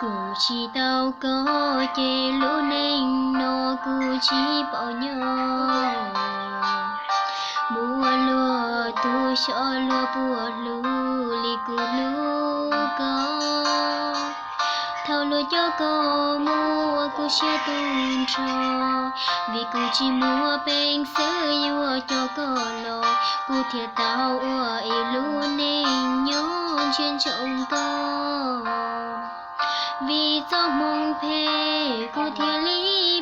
Kuv tsis tau koj ces lub neej no kuv tsis paub nyob. Muaj luag tug xyov luag puas hlub li kuv hlub koj. Thaum luag coj koj mus ua kuv siab tu nrho, vim kuv tsis muaj peev xwm yuav coj koj los, kuv thiaj tau ua ib lub neej nyob ntsia ntsoov koj. Vim txoj hmoo phem kuv thiaj li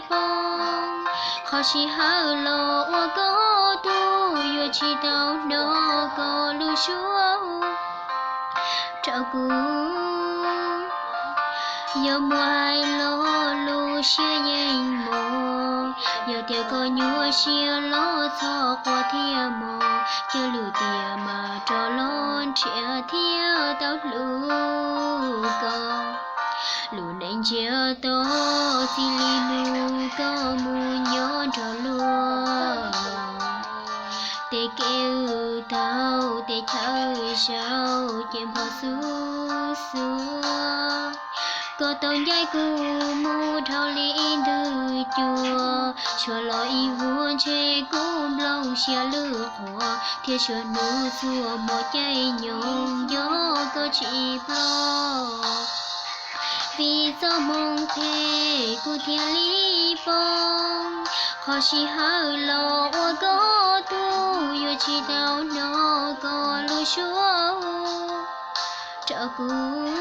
poob, qhov sij hawm los ua koj tug, yuav tsis tau hnov koj lub suab hu rau kuv. Yog muaj hais los lub siab yeej mos, yog tias koj nyuaj siab los txhob quaj thiab mog, cia lwm tiam mam rov los nrhiav thiaj tau hlub koj. Lub neej ntsiag to txij li hnub koj mus nyob nrog luag, tej kev wb tau tej chaw zaum ces npog xub xuav. Koj tau ncaim kuv mus dhau li ib nthwv cua, suav los ib vuag ntshe kuv nplooj siab lwj qhuav, thiab suav hnub txhua hmo caij nyoog nco koj tsis ploj. Vim txoj hmoo phem kuv thiaj li poob, qhov sij hawm los ua koj tug, yuav tsis tau hnov koj lub suab hu rau kuv.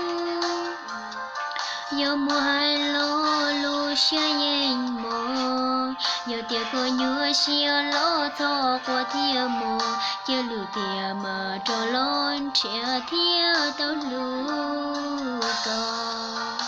Yog muaj hais los lub siab yeej mos, yog tias koj nyuaj siab los txhob quaj thiab mog, cia lwm tiam mam rov los nrhiav thiaj tau hlub koj.